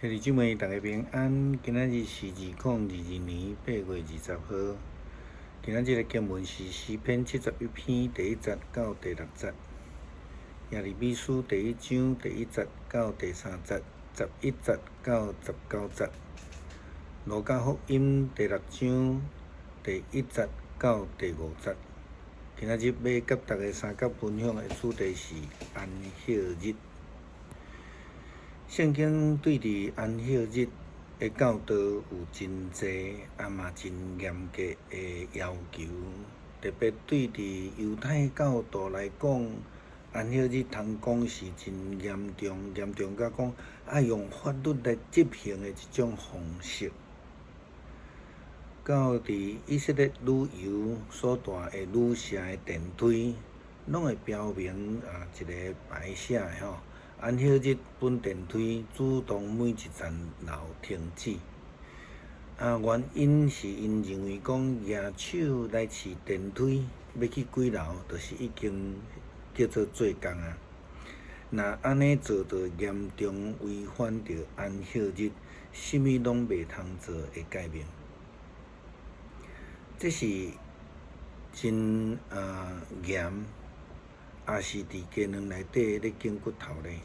兄弟姊妹，逐家平安。今仔日是2022年8月20號。今仔日的經文是詩篇71篇第一節到第六節，耶利米書第一章第一節到第三節，11節到19節，路加福音第六章第一節到第五節。今仔日欲佮大家相佮分享的主題是安息日。聖經對佇安息日的教導有真濟，啊嘛真嚴格的要求。特別對佇猶太教徒來講，安息日通講是真嚴重，嚴重甲講愛用法律來執行的一種方式。到佇以色列旅遊所蹛的旅社的電梯，攏會標明啊一个牌寫的吼。安息日本電梯自動每一層樓停止。啊，原因是𪜶認為講舉手來試電梯，欲去幾樓，就是已經叫做做工啊。若按呢做，就嚴重違反著安息日，啥物攏袂通做的誡命。這是真啊嚴，也是佇雞卵內底咧揀骨頭咧。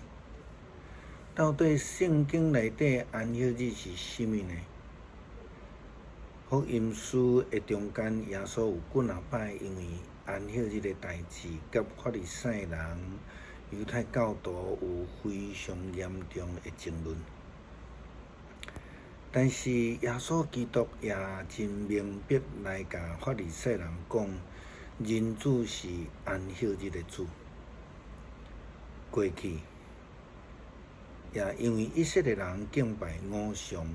到底聖經內底安息日是啥物呢？福音書的中間，耶穌有幾若擺因為安息日的代誌，佮法利賽人、猶太教徒有非常嚴重的爭論。但是耶穌基督也真明白來共法利賽人講，人子是安息日的主。過去，也因為以色列人敬拜偶像，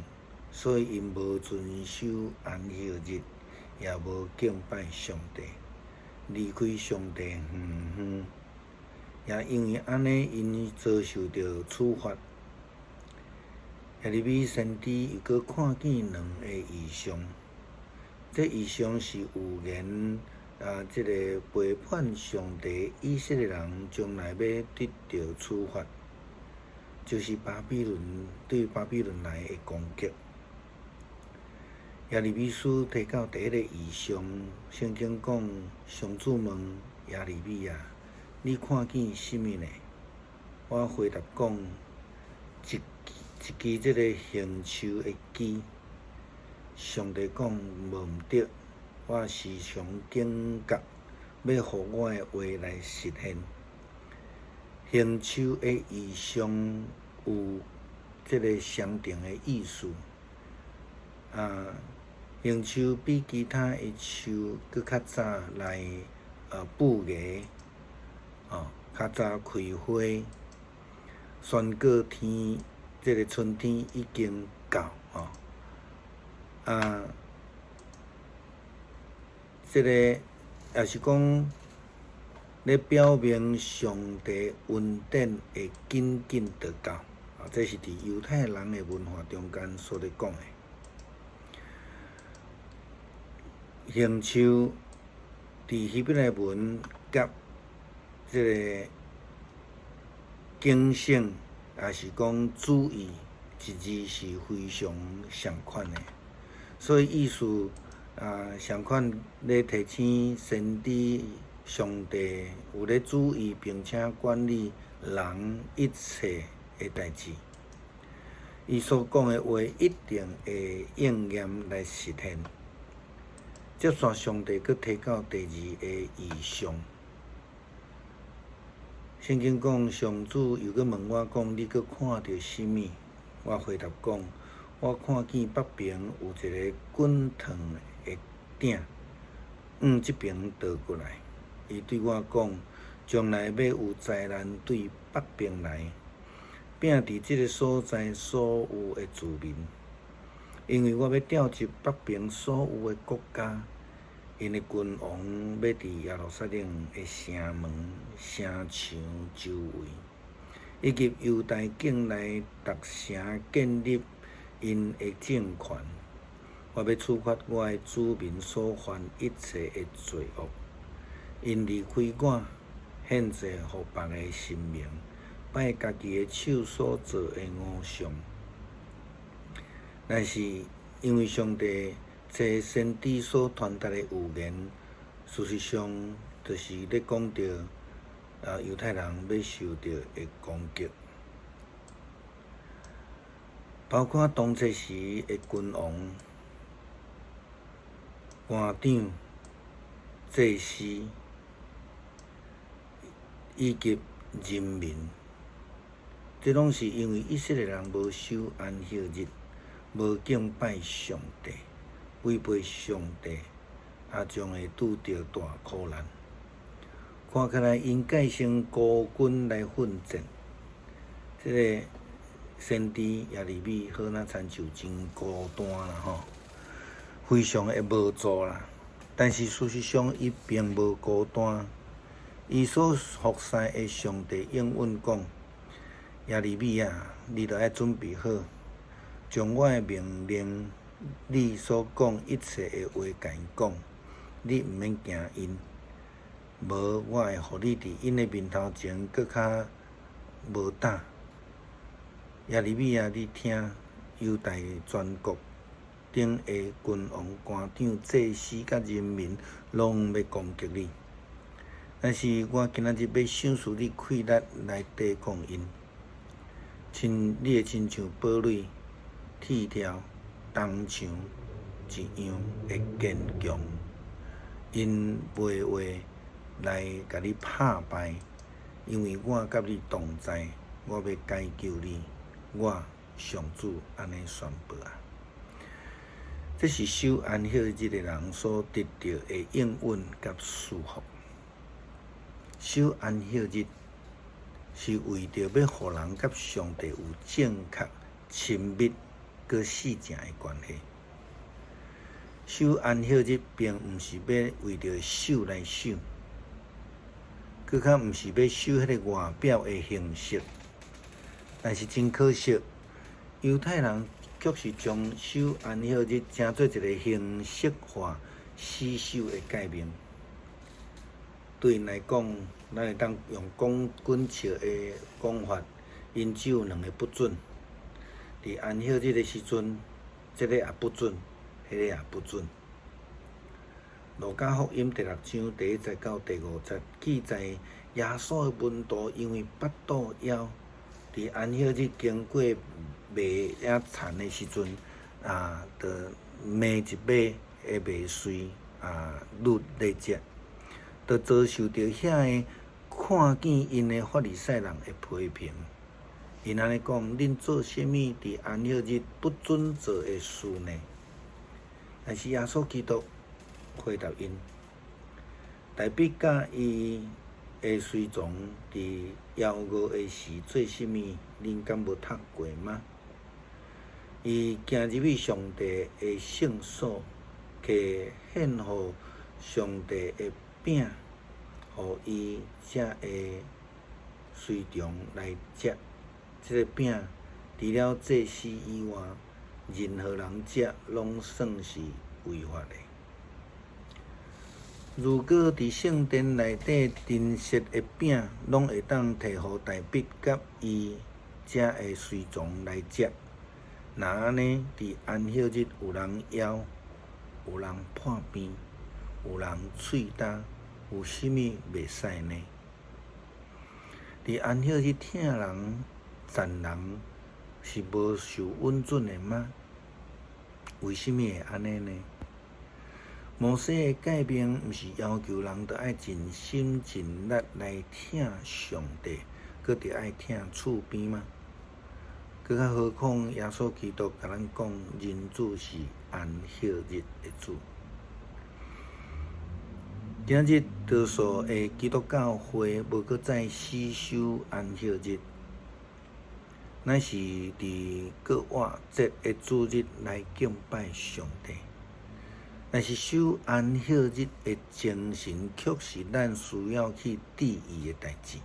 所以𪜶無遵守安息日，也無敬拜上帝，離開上帝遠遠。也因為按呢，𪜶遭受著處罰。耶利米先知又閣看見兩个異象，這異象是預言啊，這个背叛上帝以色列人將來欲得著處罰，就是巴比倫對巴比倫來的攻擊。耶利米書提到第一个異象，聖經講上主問耶利米啊，你看見啥物呢？我回答講，一一支這个杏樹的枝。上帝講無毋對，我時常警覺，欲予我的話來實現。杏樹的異象有這个相同的意思。啊，杏樹比其他的樹閣較早來布芽，哦，較早開花，宣告天這个春天已經到，吼。啊，這个也是講咧表明上帝恩典會緊緊得到，啊，這是佇猶太人的文化中間所咧講的。杏樹佇希伯來文佮這个警醒，也是講注意一字是非常相款的，所以意思啊，相款咧提醒先知上帝有咧注意並且管理人一切的代誌，伊所講的話一定會應驗來實現。接續上帝閣提到第二個異象，聖經講上主又閣問我講：你閣看著啥物？我回答講：我看見北爿有一個滾燙的鼎，向這爿倒過來。伊對我講：將來欲有災難對北爿來，摒佇這个所在所有的住民。因為我欲調集北爿所有的國家，𪜶的君王欲佇耶路撒冷的城門、城牆周圍，以及猶大境內逐城建立𪜶的政權。我欲處罰我的子民所犯一切的罪惡，𪜶離開我，獻祭予別个神明，拜家己的手所做的偶像。但是因為上帝藉先知所傳達的預言，事實上就是咧講著猶太人欲受著的攻擊，包括當初時的君王、官長、祭司以及人民，這攏是因為以色列人無守安息日，無敬拜上帝，違背上帝，將會拄著大苦難。看起來𪜶結成孤軍來奮戰，這个先知耶利米好若親像真孤單啦吼，非常的無助啦。但是事實上，伊並無孤單。伊所服侍的上帝應允講：耶利米啊，你著愛準備好，將我的命令，你所講一切的話共𪜶講，你毋免驚𪜶。無，我會予你佇𪜶的面頭前閣較無膽。耶利米啊，你聽，猶大全國頂的君王、官長、祭司佮人民，攏欲攻擊你。但是我今仔日欲賞賜你氣力來抵抗𪜶，親，你會親像堡壘、鐵條、銅牆一樣的堅強，𪜶袂話來共你拍敗，因為我佮你同在，我欲解救你，我上主按呢宣布啊！這是守安息日的人所得著的應允佮祝福。守安息日是為著欲予人佮上帝有正確、親密、閣死正的關係。守安息日並毋是欲為著守來守，閣較毋是欲守彼个外表的形式。但是真可惜，猶太人卻是將守安息日成做一个形式化、死守的誡命。對𪜶來講，咱會當用講滾笑的講法，𪜶只有兩个不准。佇安息日的時陣，這个也不准，彼个也不准。路加福音第六章第一節到第五節記載，耶穌的門徒因為腹肚枵，佇安息日經過麥仔田的時陣，就糜一把的麥穗攄來食，就遭受著遐个看見𪜶的法利賽人的批評。𪜶按呢講：恁做啥物佇安息日不准做的事呢？但是耶穌基督回答𪜶：大衛佮伊的隨從佇枵餓的時做啥物？恁敢無讀過嗎？伊行入去上帝的聖所，摕獻予上帝的餅，予伊遮的隨從來食。這个餅除了祭司以外，任何人食攏算是違法的。如果佇聖殿內底陳設的餅，攏會當提予大衛佮伊遮的隨從來食，若按呢，佇安息日有人枵，有人破病，有人喙焦，有啥物袂使呢？佇安息日疼人、贊人是無受允准的嗎？為啥物會按呢呢？摩西的誡命毋是要求人著愛盡心盡力來疼上帝，閣著愛疼厝邊嗎？閣較何況耶穌基督共咱講，人子是安息日的主。今日多數的基督教會無閣再死守安息日，乃是佇過活節的主日來敬拜上帝。但是守安息日的精神，卻是咱需要去注意的代誌。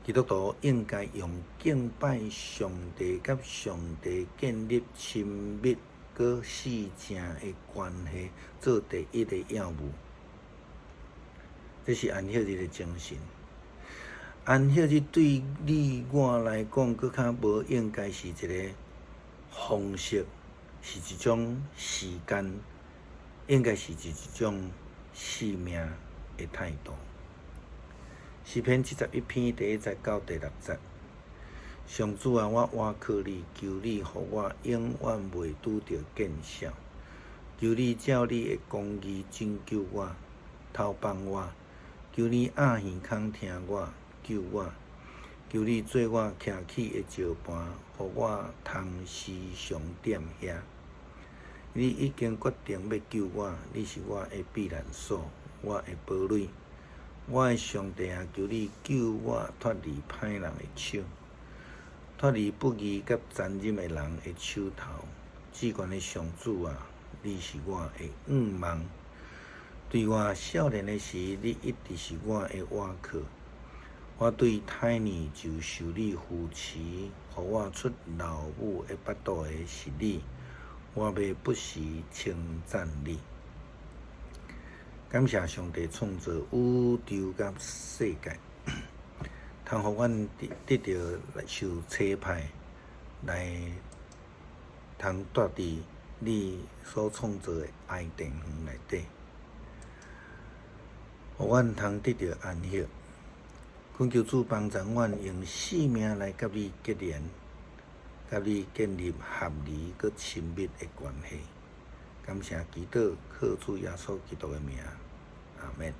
基督徒應該用敬拜上帝佮上帝建立親密閣死正的關係做第一个要務。這是安息日的精神。安息日對你我來講，閣較無應該是一个方式，是一種時間，應該是一種生命的態度。詩篇71篇第1節到第6節，上主啊，我倚靠你，求你予我永遠袂拄著見笑。求你照你的公義拯救我，投放我。求你掩耳孔聽我，救我。求你做我徛起的石磐，予我通時常踮遐。你已經決定欲救我，你是我的避難所，我的堡壘。我的上帝啊，求你救我脫離歹人的手，脫離不義佮殘忍的人的手頭。至懸的上主啊，你是我的向望。對我少年的時，你一直是我的倚靠。我對胎兒就受你扶持，予我出老母的腹肚的是你，我欲不時稱讚你。感謝上帝創造宇宙佮世界，通予阮得著受差派來通蹛佇你所創造的伊甸園內底，予阮通得著安息。懇求主幫助阮用生命來佮你結連，佮你建立合宜閣親密的關係。感謝祈禱，靠主耶穌基督的名，阿們。